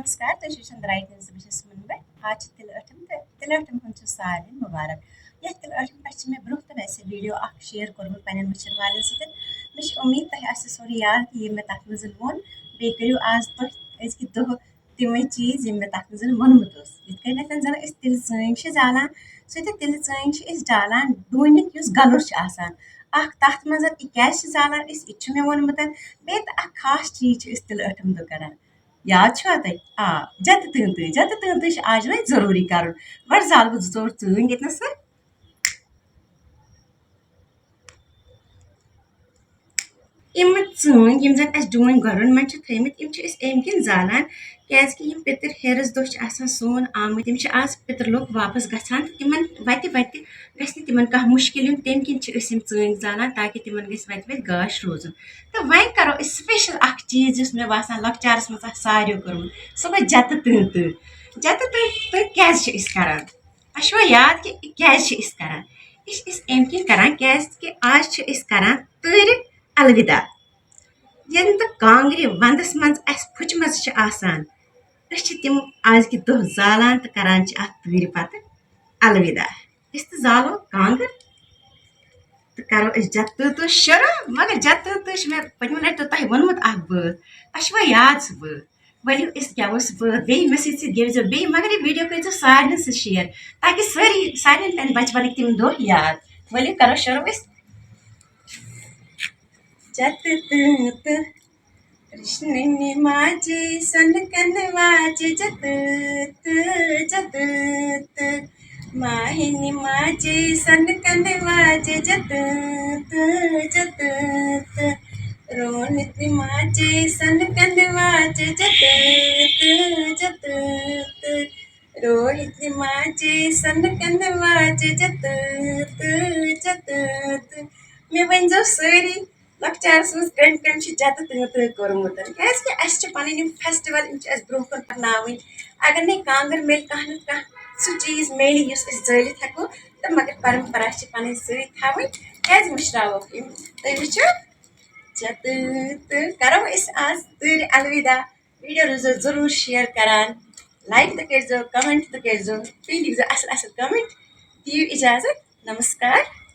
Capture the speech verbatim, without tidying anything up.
نمسکار، تُہۍ چھِو وٕچھان The Right News، بہٕ چھَس منبر۔ آز چھِ تِلہٕ ٲٹھِم تہٕ تِلہٕ ٲٹھِم ہُنٛد چھُ ساروِین مُبارک۔ یَتھ تِلہٕ ٲٹھِم پٮ۪ٹھ چھِ مےٚ برٛونٛہہ تہِ ویسے ویٖڈیو اَکھ شِیَر کوٚرمُت پنٛنٮ۪ن وٕچھَن والٮ۪ن سۭتۍ۔ مےٚ چھِ اُمید تۄہہِ آسہِ سورُے یاد کہِ یہِ مےٚ تَتھ منٛز ووٚن۔ بیٚیہِ کٔرِو آز تُہۍ أزکہِ دۄہ تِمَے چیٖز یِم مےٚ تَتھ منٛز ووٚنمُت اوس۔ یِتھ کٔنٮ۪تھ زَن أسۍ تِلہٕ ژٲنٛگۍ چھِ زالان، سُہ تہِ تِلہٕ ژٲنٛگۍ چھِ أسۍ ڈالان ڈوٗنِتھ یُس گَلُر چھُ آسان۔ اَکھ تَتھ منٛز یہِ کیٛازِ چھِ زالان أسۍ، یہِ تہِ چھُ مےٚ ووٚنمُت۔ بیٚیہِ تہٕ اَکھ خاص چیٖز چھِ أسۍ تِلہٕ ٲٹھِم دۄہ کَران۔ یاد چھُوا تۄہہِ؟ آ، جتہٕ تۭنٛتہٕ، جتہٕ تۭنٛتہٕ چھِ آز وۄنۍ ضروٗری کَرُن۔ گۄڈٕ زالہٕ بہٕ زٕ ژور ژٲنٛگۍ ییٚتنَس۔ یِم ژٲنٛگۍ، یِم زَن اَسہِ ڈوٗنۍ گۄڈَن منٛز چھِ تھٲیمٕتۍ، یِم چھِ أسۍ اَمہِ کِنۍ زالان، کیٛازِکہِ یِم پِتٕر ہیرَس دۄہ چھِ آسان سون آمٕتۍ، تِم چھِ آز پِتٕر لوٚگ واپَس گژھان، تہٕ تِمَن وَتہِ وَتہِ گژھِ نہٕ تِمَن کانٛہہ مُشکِل یُن، تَمہِ کِنۍ چھِ أسۍ یِم ژٲنٛگۍ زالان، تاکہِ تِمَن گژھِ وَتہِ وَتہِ گاش روزُن۔ تہٕ وۄنۍ کَرو أسۍ special اَکھ چیٖز، یُس مےٚ باسان لۄکچارَس منٛز آسہِ ساروِیو کوٚرمُت، سُہ گوٚو جَتہٕ تۭنٛتہٕ۔ جَتہٕ تۭنٛتہٕ کیٛازِ چھِ أسۍ کَران؟ تۄہہِ چھُوا یاد کہِ یہِ کیٛازِ چھِ أسۍ کَران؟ یہِ چھِ أسۍ اَمہِ کِنۍ کَران، کیٛازِکہِ آز چھِ أسۍ کَران تۭرِ الوِدا۔ ییٚلہِ تہٕ کانٛگرِ وَنٛدَس منٛز اَسہِ پھُچمَژٕ چھِ آسان، أسۍ چھِ تِم آزکہِ دۄہ زالان تہٕ کَران چھِ اَتھ تۭرِ پَتہٕ الوِدا۔ أسۍ تہِ زالو کانٛگٕر تہٕ کَرو أسۍ جَتہٕ تۭنٛتہٕ شروٗع۔ مگر جَتہٕ تۭنٛتہٕ چھِ مےٚ پٔتمہِ لَٹہِ تہِ تۄہہِ ووٚنمُت اَکھ بٲتھ، تۄہہِ چھُوا یاد سُہ بٲتھ؟ ؤلِو، أسۍ گٮ۪وو سُہ بٲتھ بیٚیہِ، مےٚ سۭتۍ سۭتۍ گٮ۪وزیو بیٚیہِ، مگر یہِ ویٖڈیو کٔرۍزیو سارنٕے سۭتۍ شِیَر، تاکہِ سٲری، سارنٕے تانۍ بَچپَنٕکۍ تِم دۄہ یاد۔ ؤلِو، کَرو شروٗع أسۍ۔ جتہٕ تۭنٛتہٕ، کرشنٕنہِ ماجہِ سۄنہٕ کَنہٕ واجہِ، جتہٕ تۭنٛتہٕ، جتہٕ تۭنٛتہٕ۔ ماہِنہِ ماجہِ سۄنہٕ کَنہٕ واجہِ، جتہٕ تۭنٛتہٕ، جتہٕ تۭنٛتہٕ۔ رونِتنہِ ماجہِ سۄنہٕ کَنہٕ واجہِ، جتہٕ تۭنٛتہٕ، جتہٕ تۭنٛتہٕ۔ روہِتنہِ ماجہِ سۄنہٕ کَنہٕ واجہِ، جتہٕ تۭنٛتہٕ، جتہٕ تۭنٛتہٕ۔ مےٚ ؤنۍزیو سٲری، لۄکچارَس منٛز کٔمۍ کٔمۍ چھِ جتہٕ تۭنٛتہٕ کوٚرمُت، کیٛازِکہِ اَسہِ چھِ پَنٕنۍ یِم festival، یِم چھِ اَسہِ برٛونٛہہ کُن پَکناوٕنۍ۔ اگر نَے کانٛگٕر میلہِ، کانٛہہ نَتہٕ کانٛہہ سُہ چیٖز میلہِ یُس أسۍ زٲلِتھ ہٮ۪کو، تہٕ مگر پَرَمپَرا چھِ پَنٕنۍ سۭتۍ تھاوٕنۍ، کیٛازِ مٔشراووکھ یِم؟ تُہۍ وٕچھِو، جتہٕ تۭنٛتہٕ کَرو أسۍ آز تۭرِ الوِدا۔ ویٖڈیو روٗزِو ضروٗر share کَران، like تہِ کٔرۍزیو، comment تہِ کٔرۍزیو، بیٚیہِ لیکھزیو اَصٕل اَصٕل comment۔ دِیِو اِجازت، نمسکار۔